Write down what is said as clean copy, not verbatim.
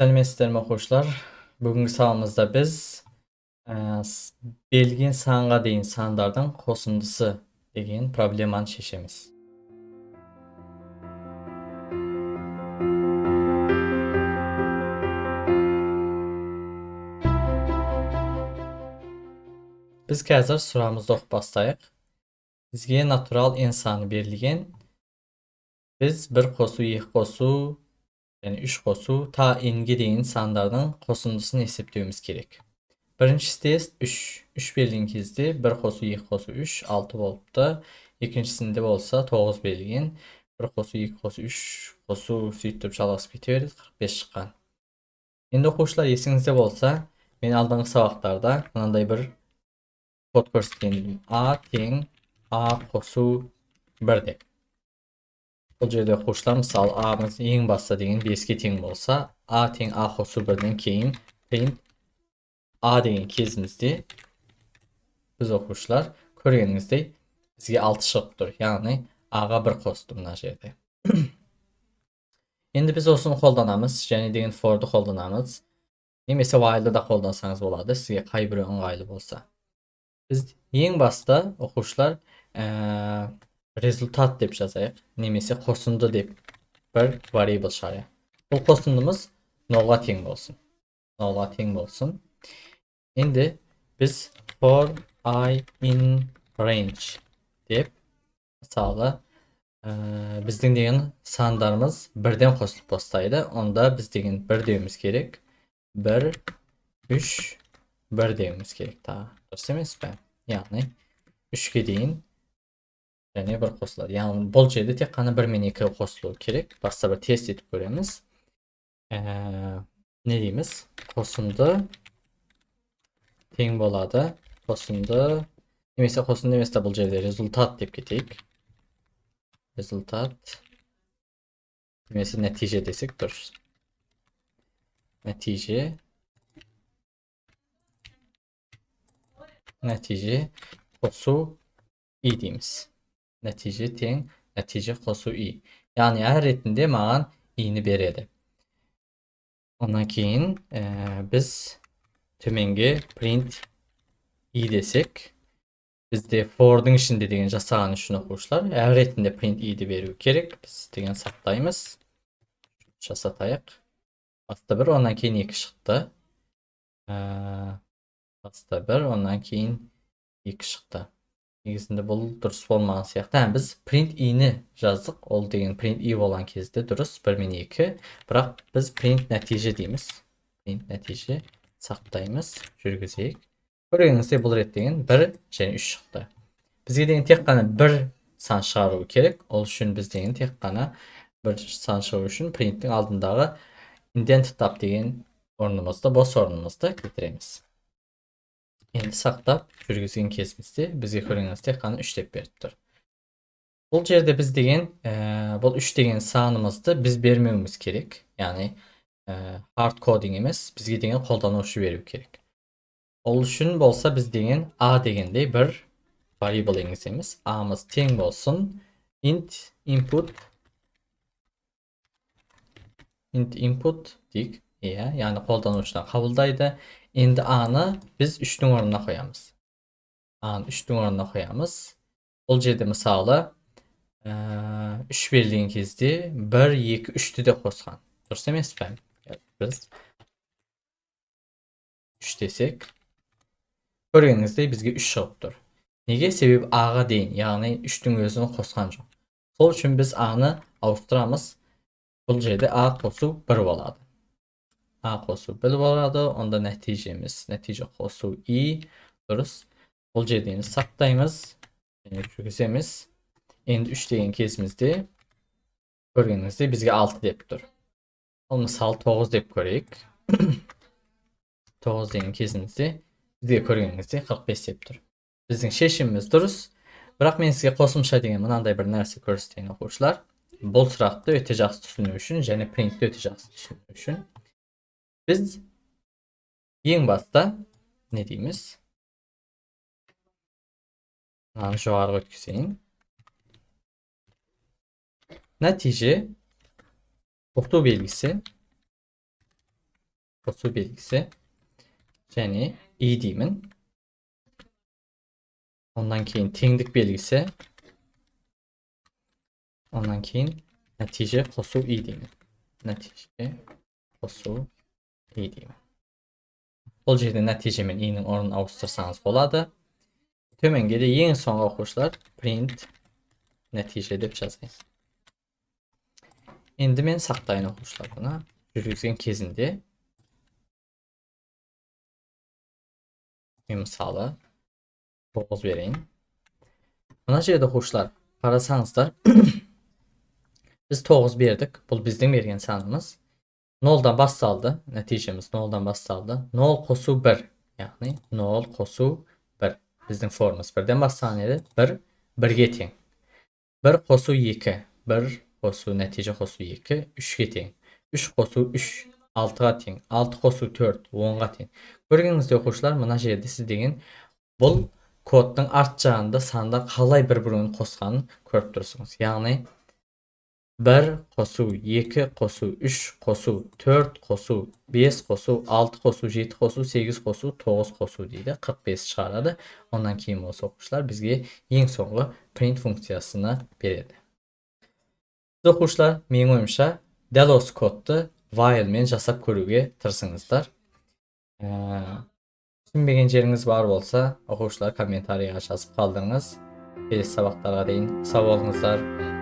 Сәлеметсіздер ме, оқушылар! Бүгінгі сабағымызда біз берілген санға дейін сандардың қосындысы деген проблеманы шешеміз. Біз қазір сұрағымызды оқып бастайық. Бізге натурал n саны берілген. Біз 1 қосу, 2 қосу және 3 қосу та n-ге дейін сандардың қосындысын есептеуіміз керек. Бірінші тест 3. 3 берілген кезде 1 қосу 2 қосу 3 6 болыпты. Екіншісінде болса 9 берілген. 1 қосу 2 қосу 3 қосу сөйтіп жалғасып кете береді, 45 шыққан. Енді, оқушылар, есіңізде болса, мен алдыңғы сабақтарда мынандай бір код көрсеткен едім. А тең А қосу 1 деп. Бұл жерде, оқушылар, мысалы, А-мыз ең басты деген 5-ке тең болса, А тең А қосу 1-ден кейін print А деген кезімізде біз, оқушылар, көргеніңіздей, бізге 6 шығып тұр. Яғни А-ға 1 қосты мына жерде. Енді біз осыны қолданамыз және деген for-ды қолданамыз. Немесе while-ды да қолдансаңыз болады, сізге қай біреу ыңғайлы болса. Біз ең басты, оқушылар, результат деп жазайық, немесе қосынды деп бір variable шығарайық. Бұл қосындымыз 0-ға тең болсын. 0-ға тең болсын. Енді біз for i in range деп, мысалы, біздің деген сандарымыз бірден қосылып бастайды. Онда біз деген 1 деуіміз керек. 1, 3, 1 деуіміз керек тағы. Дұрыс емес пе? Яғни 3-ке дейін және 1 қосылады. Яғни бұл жерде тек қана 1 мен 2 қосылуы керек. Баста бір тест етіп көреміз. Не дейміз? Қосынды тең болады. Қосынды немесе қосынды емес те, бұл жерде результат деп кетейік. Результат немесе нәтиже десек дұрыс. Нәтиже. Нәтиже қосу и дейміз. Нәтиже тең нәтиже қосу и. Яғни әр ретінде маған и-ні береді. Онан кейін біз төменге print и десек, бізде for-дың ішінде деген жасаған үшін, оқушылар, әр ретінде print и-ді беру керек. Біз деген сақтаймыз. Жасатайық. Баста 1, онан кейін 2 шықты. Баста 1, онан кейін 2 шықты. Негізінде бұл дұрыс болмаған сияқты. Біз print i-ні жаздық. Ол деген print i болған кезде дұрыс 1 мен 2. Бірақ біз print нәтиже дейміз. Print нәтиже сақтаймыз, жүргізейік. Көргеніңіздей, бұл рет деген 1 және 3 шықты. Бізге деген тек қана 1 сан шығару керек. Ол үшін біз деген тек қана 1 сан шығу үшін принттің алдындағы indent tab деген орнымызды, бос орнымызды кетіреміз. Енді сақтап жүргізген кезімізде бізге көргеніңіз тек қана 3 деп беріп тұр. Бұл жерде біз деген, бұл 3 деген санымызды біз бермеуіміз керек. Яғни, hard coding емес, бізге деген қолданушы беру керек. Ол үшін болса біз деген a дегендей бір variable енгіземіз. A-мыз тең болсын int input, int input дейік. Иә, яғни қолданушыдан қабылдайды. Енді A-ны біз 3-тің орнына қоямыз. A-ны 3-тің орнына қоямыз. Бұл жерде мысалы, 3 берілген кезде 1, 2, 3-ті де қосқан. Дұрыс емес пе? Біз 3 десек, көргеніңіздей, бізге 3 шығып тұр. Неге? Себебі A-ға дейін, яғни 3-тің өзін қосқан жоқ. Сол үшін біз A-ны ауыстырамыз. Бұл жерде A қосу 1 болады. A қосу 1 болады. Онда нәтижеміз, нәтиже қосу и дұрыс. Бұл жерде енді сақтаймыз және жүргіземіз. Енді 3 деген кезімізде көргеніңіздей, бізге 6 деп тұр. Ал мысалы 9 деп көрейік. 9 деген кезімізде бізге көргеніңіздей 45 деп тұр. Біздің шешіміміз дұрыс. Бірақ мен сізге қосымша деген мынандай бір нәрсе көрсетейін, оқушылар. Бұл сұрақты өте жақсы түсіну үшін және принтті өте жақсы түсіну үшін біз ең баста не дейміз? Мынаны жоғары өткізейін. Нәтиже қосу белгісі Қосу белгісі және и деймін. Ондан кейін теңдік белгісі. Ондан кейін нәтиже қосу и деймін. Нәтиже қосу и деймін. Бұл жерде нәтиже мен и-нің орнын ауыстырсаңыз болады. Төменге де ең соңғы, оқушылар, print нәтиже деп жазайын. Енді мен сақтайын, оқушылар, бұны жүргізген кезінде мен, мысалы, 9 берейін. Мына жерде, оқушылар, қарасаңыздар, біз 9 бердік. Бұл біздің берген санымыз. 0-дан басталды. Нәтижеміз 0-дан басталды. 0 қосу 1, яғни 0 қосу 1. Біздің формамыз 1-ден бастаған еді. 1 1-ге тең. 1 қосу 2, 1 қосу нәтиже қосу 2, 3-ге тең. 3 қосу 3, 6-ға тең. 6 қосу 4, 10-ға тең. Көргеніңіздей, оқушылар, мына жерде сіз деген бұл кодтың арт жағында сандар қалай бір-бірін қосқанын көріп тұрсыңыз. Яғни 1 қосу 2 қосу 3 қосу 4 қосу 5 қосу 6 қосу 7 қосу 8 қосу 9 қосу дейді, 45 шығарады. Ондан кейін болса, оқушылар, бізге ең соңғы print функциясына береді. Сіз, оқушылар, менің ойымша, дәл осы кодты while мен жасап көруге тырысыңыздар. Түсінбеген жеріңіз бар болса, оқушылар, комментарийға жазып қалдырыңыз. Келесі сабақтарға дейін сау болыңыздар.